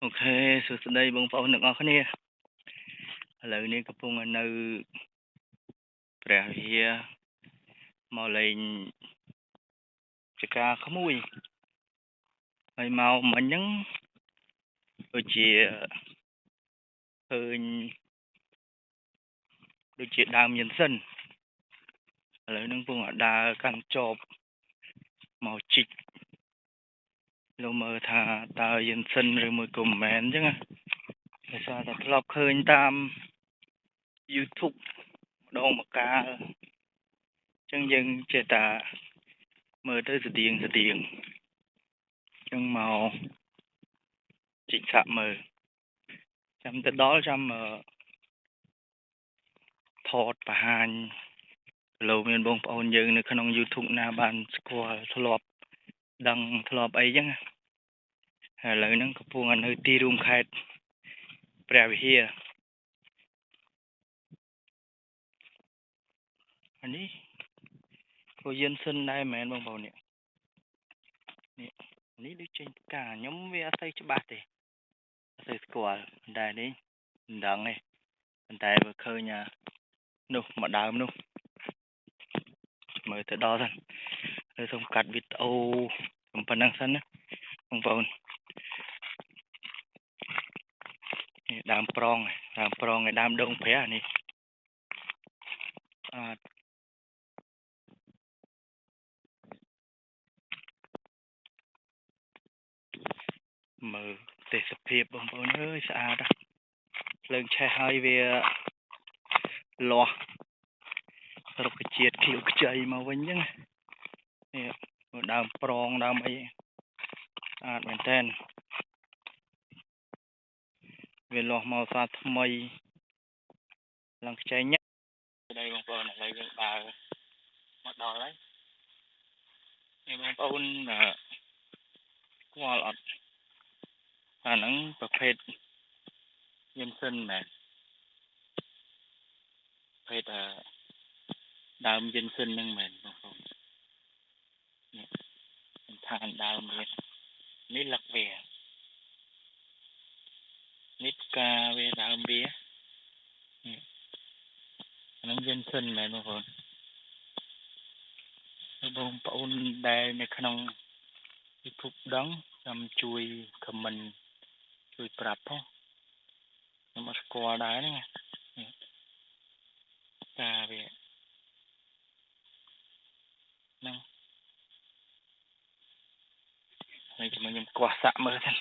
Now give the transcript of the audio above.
OK សួស្តីបងប្អូនទាំងអស់គ្នាឥឡូវនេះកំពុងនៅព្រះវិហារមកលេងចការក្មួយហើយមកមិញហ្នឹងដូចជាឃើញដូចជាដើមយិនសិនឥឡូវហ្នឹងកំពុងដើរកាន់ចបមកជីកលោកមើលថាតើយិនសិនឬមួយក៏មិនមែនអញ្ចឹងណាដោយសារតែធ្លាប់ឃើញតាម YouTube ម្ដងម្កាលអញ្ចឹងយើងចេះតែមើលទៅស្តៀងស្តៀងអញ្ចឹងមកជីកសាក់មើលចាំទៅដល់ចាំថតបង្ហាញលោកមានបងប្អូនយើងនៅក្នុង YouTube ណាបានស្គាល់ធ្លាប់ដឹងធ្លាប់អីចឹងឥឡូវហ្នឹងកំពុងនៅទីរួមខេត្តព្រះវិហារអានេះក៏យិនសិនដែរមែនបងប្អូននេះនេះនេះដូចចេញផ្កាខ្ញុំវាអត់សូវច្បាស់ទេអត់សូវស្គាល់តែនេះមិនដឹងទេប៉ុន្តែបើឃើញអានោះមួយដើមនោះមើលទៅដល់សិនហើយសូមកាត់វីដេអូប៉ុណ្ណឹងសិនណាបងប្អូននេះដើមប្រងដើមប្រងឯដើមដងព្រះនេះស្អាតមើលទេសភាពបងប្អូនអើយស្អាតណាស់ភ្លើងឆេះហើយវាលាស់រុក្ខជាតិខៀវខ្ចីមកវិញអញ្ចឹងនេះដើមប្រងដើមអីស្អាតមែនតើវាលាស់មកសាថ្មីឡើងខ្ចីញ៉ាំដីបងប្អូនឥឡូវយើងដើរមកដល់ហើយនេះបងប្អូនស្គាល់អត់អាហ្នឹងប្រភេទយិនសិនមែនប្រភេទដើមយិនសិនហ្នឹងមែនបងប្អូននេះឋានដើមវានេះលឹកវានេះផ្កាវាដើមវានេះអាហ្នឹងយិនសិនមែនបងប្អូនបងប្អូនដែលនៅក្នុង YouTube ដឹងចាំជួយ comment ជួយប្រាប់ផងខ្ញុំអត់ស្គាល់ដែរហ្នឹងនេះផ្កាវាហ្នឹងហើយចាំខ្ញុំគាស់សាក់មើលសិន